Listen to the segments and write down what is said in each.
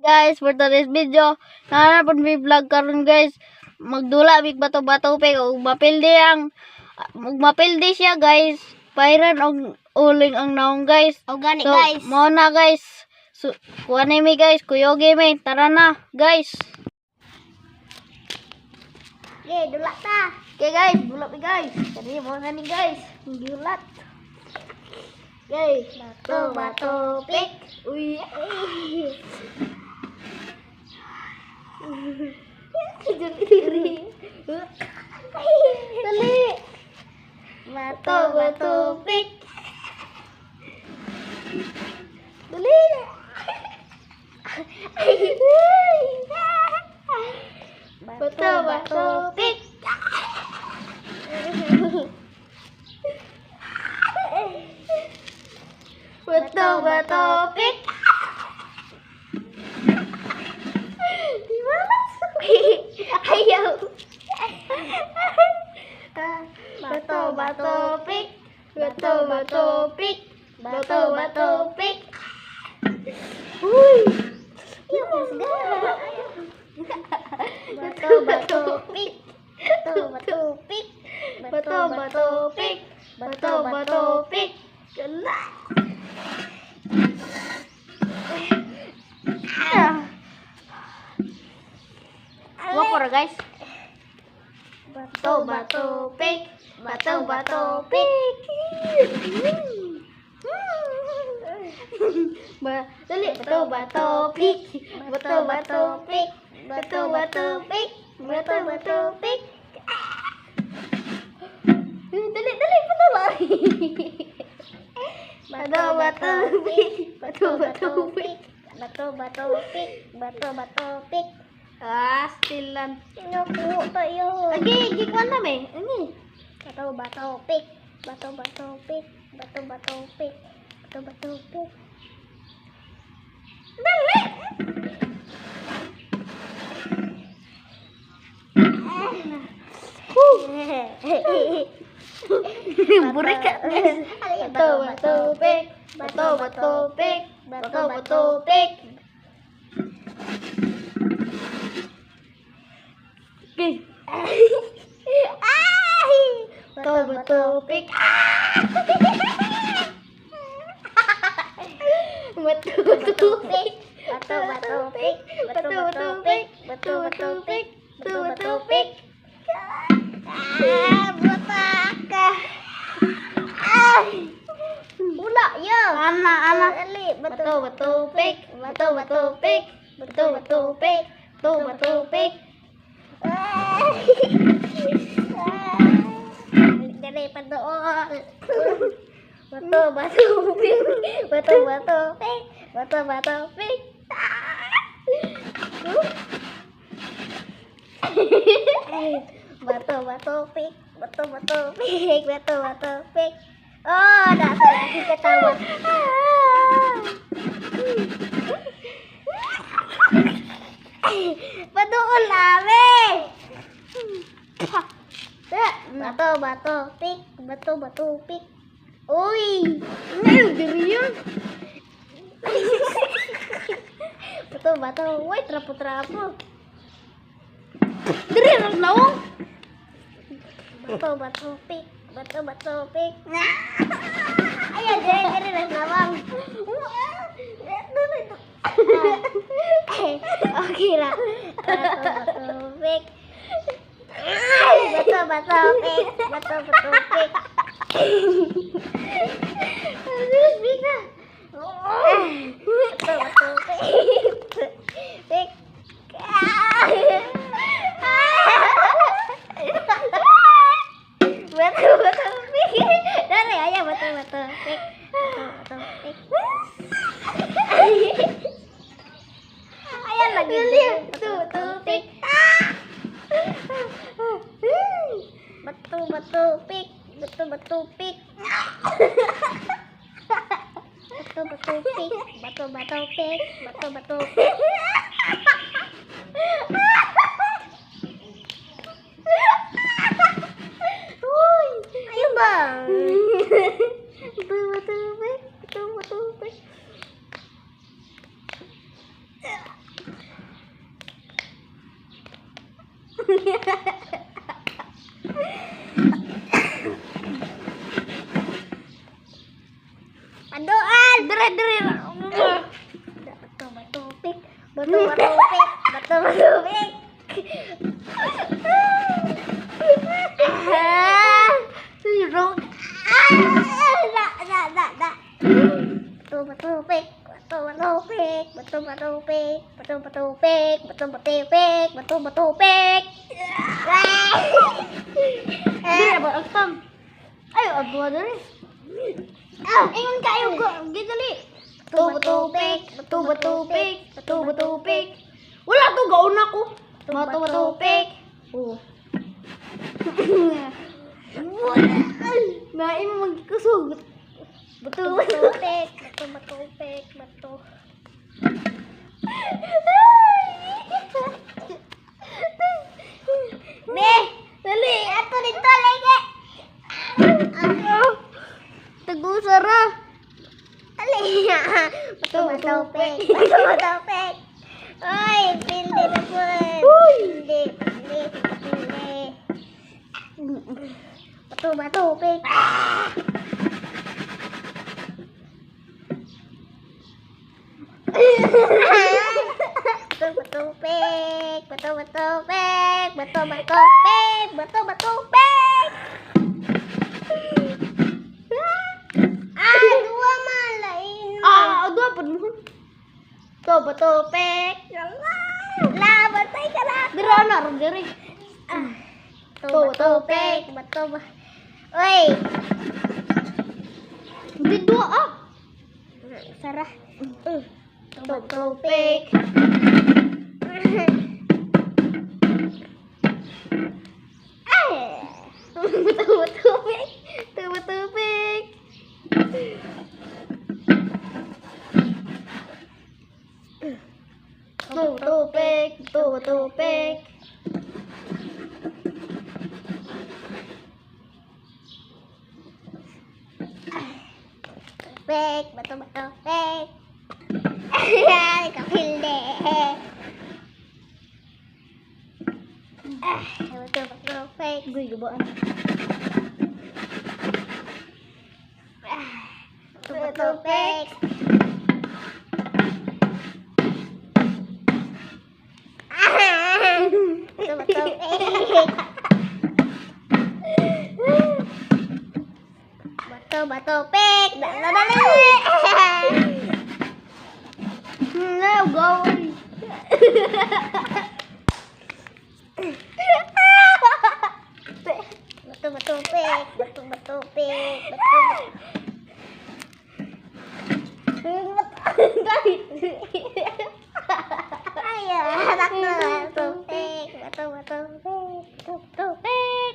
Guys, for today's video, naa na mi vlog karon, guys. Magdula mig bato-bato pick ug mapildi ang ug mapildi siya, guys. Pairan og uling ang naong, guys. O gani, So, guys. Mao na, guys. So, kuha na mi, guys, kuyogi mi. Tara na, guys. Okay, dula ta. Okay guys, dula mi, guys. Kani mo na ni, guys. Gihulat. Okay. Bato, bato, pick. Uy. Dali. Bato, bato, pick. Dali. Bato, bato, pick. Bato, bato, pick. Di ba? Ayaw. Bato, bato, pick. Bato, bato, pick. Bato, bato, pick. Uy. Bato, bato, pick. Bato, bato, pick. Bato, bato, pick. Bato, bato, pick. Gala. Wako ra, guys. Bato, bato, pick. Bato, bato, pick. Ba, dali. Bato, bato, pick. Bato, bato, pick. Bato, bato, pick. Bato, bato, pick. Dali, dali, bato lang. Bato, bato, pick. Bato, bato, pick. Bato, bato, pick. Bato, bato, pick. Ah, still lang. Nakuha tayo. Lagi, gikuan na me. Ani? Bato, bato, pick. Bato, bato, pick. Bato, bato, pick. Bato, bato, pick. Dali. Burik ka. Bato, bato, pick. Bato, bato, pick. Bato, bato, pick. Okay. Ay! Bato, bato, pick. Bato, bato, pick. Bato, bato, pick. Bato, bato, pick. Bato, bato, pick. Bato, bato, pick. Ah, butak. Ay! Wala, ya. Ana, ana. Dali, Bato, bato, pick. Bato, bato, pick. Bato, bato, pick. Bato, bato, pick. Ay! Dali, padoon. Bato, bato, pick. Bato, bato, pick. Bato, bato, pick. Ay, bato, bato, pick. Bato, bato, pick. Bato, bato, pick. Oh, nasa lagi ketawa. Padoon namin. Bato, bato, pick. Bato, bato, pick. Uy! Ngayon, diri yun. Bato, bato. Uy, trapo-trapo. Diri, ang nawong. Bato, bato, pick. Bato, bato, pick. Ayan, dire, dire, lang nawang. Okay ra. Bato, bato, pick. Bato, bato, pick. Bato, bato, pick. Bato, bato, pick. Pick. Bato, bato, pick. Dari, ayo, bato, bato, pick. Bato, bato, pick. Ayan lagi. Bato, bato, pick. Bato, bato, pick. Bato, bato, pick. Bato, bato, pick. Bato, bato, pick. Bato, bato, pick. Uy! Ayun ba? Bato, bato, pick. Bato, bato, pick. Paduan! Dire, dire. Bato, bato, pick. Bato, bato, pick. Bato, bato, pick. Ah! Zero. Ah! Da, da, da, da. Bato, bato, pick. Bato, bato, pick. Bato, bato, pick. Bato, bato, pick. Bato, bato, pick. Bato, bato, pick. Ah! Dire ba agtang? Ay, agwa dire. Ah! Ingon kayo ko, gidali. Bato, bato, pick. Bato, bato, pick. Bato, bato, pick. Wala to gauna ko. Bato, bato, pick. Oh. Nain mo magkusog. Bato, Bato, bato. pick. Bato, bato, pick. Bato. Be! Dali. Ato dito lagi. Tagusa ra. Ali. Bato, bato, pick. Bato, bato, pick. Oy, pildi na po. Uy! Pildi, pildi, pildi. Bato, bato, pick. Bato, bato, pick. Bato, bato, pick. Bato, bato, pick. Bato, bato, pick. Ah, dua man lain. Ah, dua pud mo. Bato, bato, pick. La, batay ka na. Dira na ron diri. Ah. Bato, bato, pick. Bato, bato. Uy. Di dua ah. Sarah. Bato, bato, Pick. pick. Ah. Bato, bato, pick. Bato, bato, pick. Bato, bato, pick. Bato, bato, pick. Pick, bato, bato, pick. Kapilde. Ah, bato, bato, pick. Uy, gabaan. Ah, bato, bato, pick. Ah, bato, bato, pick. Bato, bato, pick. Dali, dali. No, go. Bato, bato, pick. Bato, bato, pick. Bato, bato. Ay, bato, bato, pick. Bato, bato, pick. Bato, bato, pick.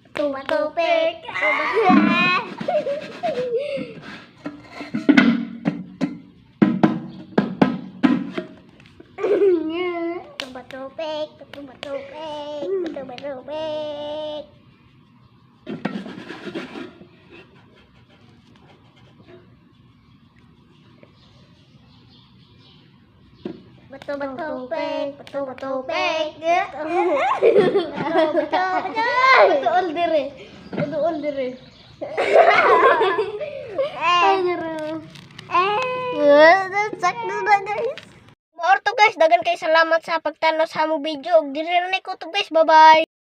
Bato, bato, pick. Bato, bato. Bato, bato, pick. Bato, bato, pick. Bato, bato, pick. Bato, bato, pick. Bato, bato, pick. Bato, bato, bato. Uduol dire. Uduol dire. Eh, Ay, eh. Sakto na, guys. Maor to, guys, dagan kay salamat sa pagtanaw sa among video. Ug diri na ni ko to, guys. Bye bye.